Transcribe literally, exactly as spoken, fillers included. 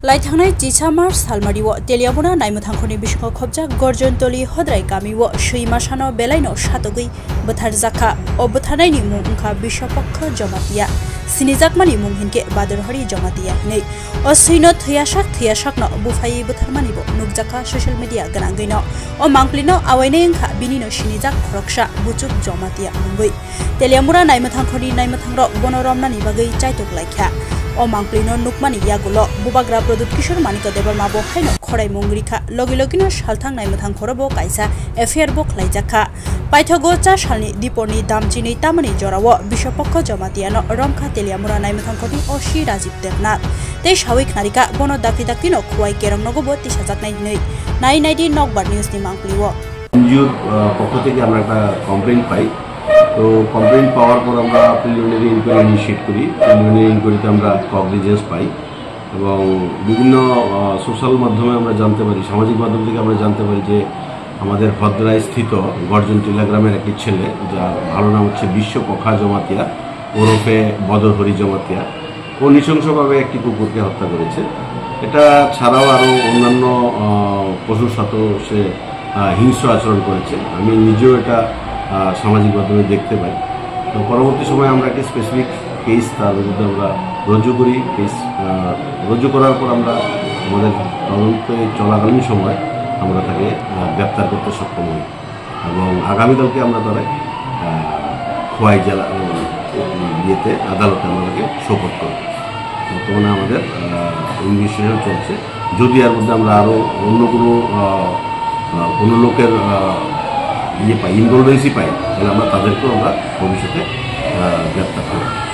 Lai thangnai chisa March salmario Teliamura naimwthangkhorni bisingo khobjak Gorjontoli Hodrai kamio swi masano belaino satogwi bwtharjakha. O bwtharnaini mung wngkha Biswapokha Jamatia, sinijakmani mung hinkhe Badorhari Jamatia hinwi. O swino thwiyasak thwiyasakno buphaiwi bwtharmanibo nukjakha social media gwnangwino. O mangpilino awainai wngkha binino sinijak khoroksa Buchuk Jamatia mungwi. Teliamura naimwthangkhorni naimwthangrok bono romnani bagwi chaitok laikha. O mangpilino nukmani yagulo Bubagra Pradyut Kishore Manikya Debbarma bo haino khoraimung rikha, logi logino salthang naimwthangkhorobo kaisa F I R bo khlaijakha. Paithogo cha salni diporni damchinwi tamani jorao Biswapokha Jamatiano romkha Teliamura naimwthangkhorni O C Rajiv Debnath. Tei sawi khnarikha bono dakti daktino khuwai kerongnogobo tisajaknai hinwi. Nai naidi Nokbar Newsni mangpilio. এনজিওর, আহ, পক্ষ থেকে আমরা একটা কমপ্লেইন পাই। তো কমপ্লেইন পাওয়ার পর আমরা preliminary inquiry initiate করি। প্রিলিমিনারি ইনকোয়ারিতে আমরা কগনিজেন্স পাই এবং বিভিন্ন, আহ, সোশ্যাল মাধ্যমে আমরা জানতে পারি, সামাজিক মাধ্যম থেকে আমরা জানতে পারি যে আমাদের ভদ্রায় স্থিত গর্জন টিলা গ্রামের একটি ছেলে, যার ভালো নাম হচ্ছে বিশ্ব পখা জমাতিয়া, ওরফে বদরহরি জমাতিয়া, ও নৃশংসভাবে একটি কুকুরকে হত্যা করেছে। এটা ছাড়াও আরও অন্যান্য, আহ, পশুর সাথেও সে, আহ, হিংস্র আচরণ করেছে। আমি নিজেও এটা, আহ, সামাজিক মাধ্যমে দেখতে পাই। তো পরবর্তী সময়ে আমরা একটি স্পেসিফিক কেস তার বিরুদ্ধে আমরা রুজু করি। কেস, আহ, রুজু করার পর আমরা আমাদের তদন্তে চলাকালীন সময় আমরা তাকে, আহ, গ্রেপ্তার করতে সক্ষম হই এবং আগামীকালকে আমরা তারা, আহ, খোয়াই জেলা, উম, ইয়েতে আদালতে আমরা তাকে সোপর্দ করব। বর্তমানে আমাদের, আহ, ইনভেস্টিগেশন চলছে। যদি এর মধ্যে আমরা আরও অন্য কোনো, আহ, আহ, কোনো লোকের, আহ, ইয়ে পাই, ইনভলভেন্সি পাই, তাহলে আমরা তাদেরকেও আমরা ভবিষ্যতে, আহ, গ্রেপ্তার করব।